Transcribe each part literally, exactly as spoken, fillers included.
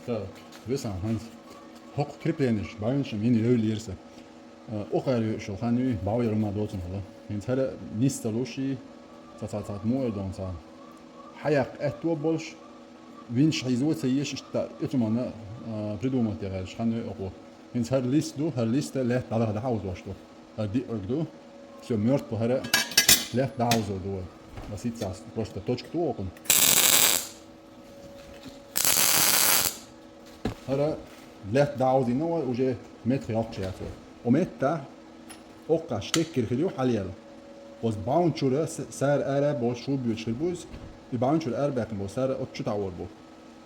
Та, весан хӀанз. ХӀокху крепленеш, бӀаьвнаш а мина йовлийра сан. Э, укхара йоьуш йолу хан юй, бӀов яр ма доцун хӀума. ХӀинца хӀара нисдалуш и, цхьа-цхьа-цхьа муха эр дон цхьа. Хьаяккха аьтто а болуш, винташ хьийзо а ца езаш, иштта и цу манна, а, придумать ян гӀерташ хан юй окхо. ХӀинца хӀара лист ду, хӀара листа лаьтта дӀадахьа дӀахьовзош ду. ХӀара диъарг ду. Всё, мёртво хӀара лаьтта дӀахьовзор ду вай. Масица просто точка ду окхунна. ХӀара лаьтта дӀахьовзийна вай, уже меттах йоккхуш яц вай. Оцу меттехь оккхахь штекер хир ю хьалаяьлла. Оцу бӀаьвнан чуьра с-, сара ара а болуш чу боьдуш хир бу иза. И бӀаьвнан чуьра арабаьккхина болу сара оцу чу таӀор бу.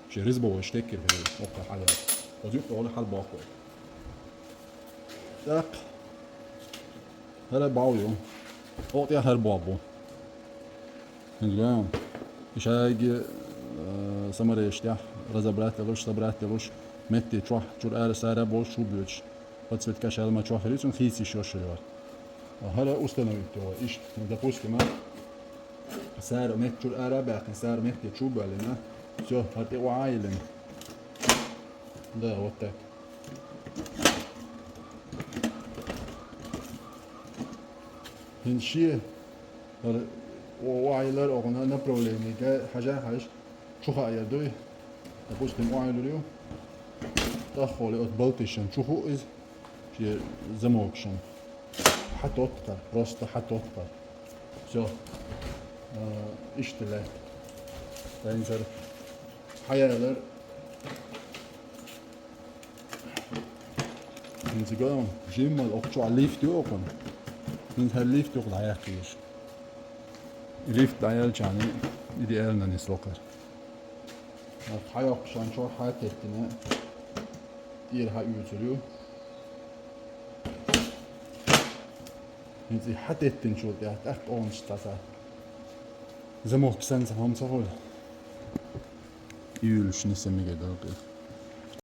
Шен ризбовой штекер хир ю оккхахь хьалаяьлла. Оцу юккъехула хьалабоккху вай. ТӀаккха хӀара бӀов ю. Окху тӀехь хӀара бӀов бу. ХӀинца гой, и шайги, э, самареш тӀехь разобрать делуш, собрать делуш, метте чохь чуьра ара сара а болуш чу боьдуш. Подсветка шаьлла ма чохь хир ю, цунна хийца йиш йолуш хир ю. ХӀара установить йо вай иштта. Ну, допустим, а, сара метта чуьра ара а баьккхина, сара метте чу а боьллина. Всё, хӀара тӀе охьа а йиллина. Да, вот так. ХӀинца шен хӀара о-, охьайиллар окхунна направлениега хьажа а хьаьжча, чу хаа яр дуй? Допустим, охьайиллар ю. ТӀаккха оцу балтишна чу хуу иза, шен замокашна. Хьатотту хӀара, просто хьатотту хӀара. Всё. А, иштта лаьтта. Тайнзар хьаялар. ХӀинца гой, жимма окху чохь лифт ю окхунна. ХӀинца хӀара лифт юкъа дӀаяккха еза. Лифт дӀаяьллачхьана идеально нисло хӀара. Хьайоккхушан чохь хьатеттина, тӀера хьаоьцур ю. ХӀинца и хьатеттинчул тӀаьхьа тӀаккха онаш цхьа ца. Замок санна цхьа хӀума ца хуьлу. Июльш нисса мегар дара.